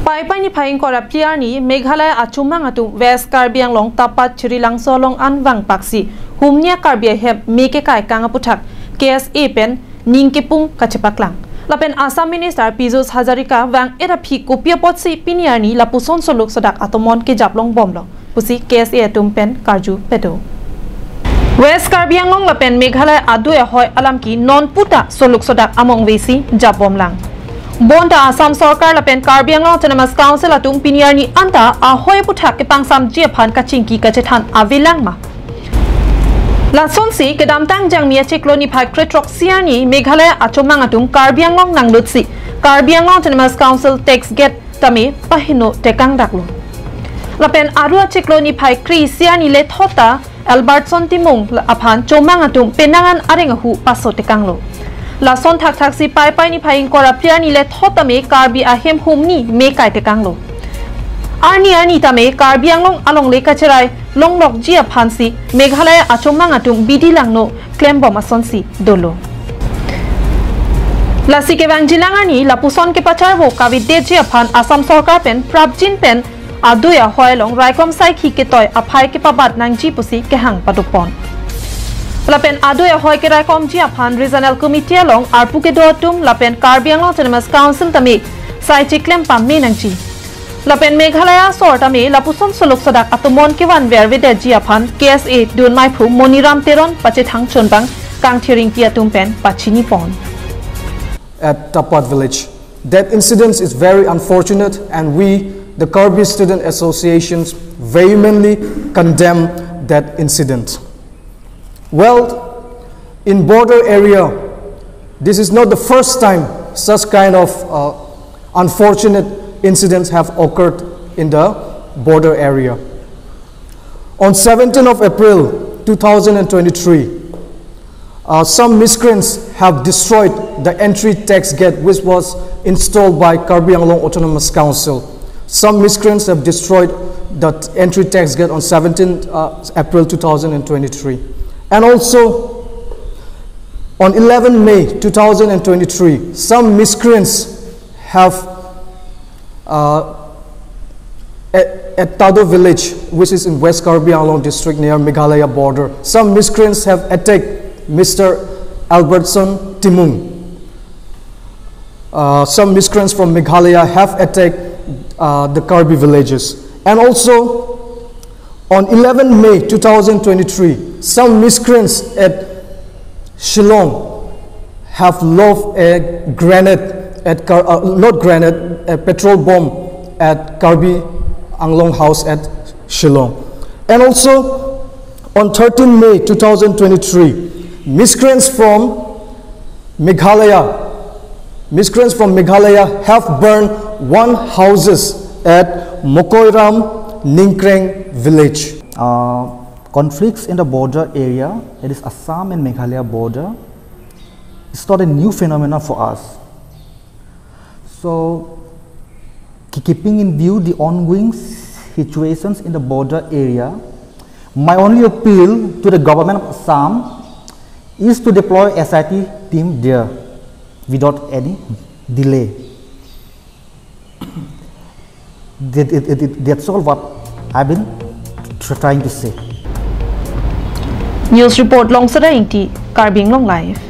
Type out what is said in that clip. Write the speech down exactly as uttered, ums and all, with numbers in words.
Paipai niphai ingkoi ra phli arni Meghalaya achomang atum West Karbi Anglong Tapat Chirelangso along an vangpaksi humni a-Karbi ahem me kekai kang aputhak K S A pen ning kepung kachepaklang. Lapen Assam Minister Pijush Hazarika vang-et aphi kopi apotsi pini arni lapuson soluk sodak atomon kejap longbomlo pusi K S A atum pen karju pado. West Karbi Anglong lapen Meghalaya adui ahoi alam ke non puta soluk sodak among vesi japbomlang. Bonta Assam Sorkar lapen Karbi Anglong Autonomous Council atum pini arni anta ahoi aputhak kepangsamji aphan kachingki kachethan avelang ma? Lasonsi kedamtang Jangmi achiklo niphai krethrok isi arni Meghalaya achomang atum Karbi Anglong nanglutsi Karbi Anglong Autonomous Council tax gate tame paheno tekang daklo. Lapen aru achiklo niphai kre-isi arni lethot ta Albertson Timung aphan chomang atum penang an areng ahu paso tekanglo. Lason thakthaksi Paipai niphai ingkoi ra phli arni lethot tame Karbi ahem humni me kai tekanglo. Arni arni tame Karbi Anglong alongle kacherai longlokji aphansi Meghalaya achomang atum bidi langno klembom asonsi dolo. Lasi kevangjilang arni lapuson kepacharvo kavedetji aphan Assam Sorkar pen prapjin pen adui ahoi along raikom saikhi ketoi aphai kepabat nangji pusi kehang padopon. Lapen adui ahoi keraikomji aphan Regional Committee along arpu kedo atum lapen Karbi Anglong Autonomous Council tame sai chiklem pame nangji. Lapen Meghalaya asor tame lapuson soluk sodak atomon kevanver vedetji aphan K S A dunmaiphu Moniram Teron pachethang chonbang Kangthir Ingti atum pen pachinipon. At Tapat village. That incident is very unfortunate, and we, the Karbi Student Associations, vehemently condemn that incident. Well, in border area, this is not the first time such kind of uh, unfortunate incidents have occurred in the border area. On seventeenth of April two thousand twenty-three, uh, some miscreants have destroyed the entry tax gate which was installed by Karbi Anglong Autonomous Council. Some miscreants have destroyed the entry tax gate on seventeenth uh, April two thousand twenty-three. And also, on eleventh May two thousand twenty-three, some miscreants have uh, at, at Tado village, which is in West Karbi Anglong district near Meghalaya border, some miscreants have attacked Mister Albertson Timung. Uh, some miscreants from Meghalaya have attacked uh, the Karbi villages. And also, on eleventh May two thousand twenty-three, some miscreants at Shillong have lobbed a grenade at Kar- uh, not grenade, a petrol bomb at Karbi Anglong House at Shillong. And also on thirteenth May two thousand twenty-three, miscreants from Meghalaya, miscreants from Meghalaya have burned one houses at Mokoiram Ningkreng village. Uh, conflicts in the border area, that is Assam and Meghalaya border, it's not a new phenomenon for us. So, keeping in view the ongoing situations in the border area, my only appeal to the government of Assam is to deploy S I T team there without any delay. That, it, it, it, that's all what I've been tr- trying to say. News report Longsada Ingti, Karbi Anglong Live.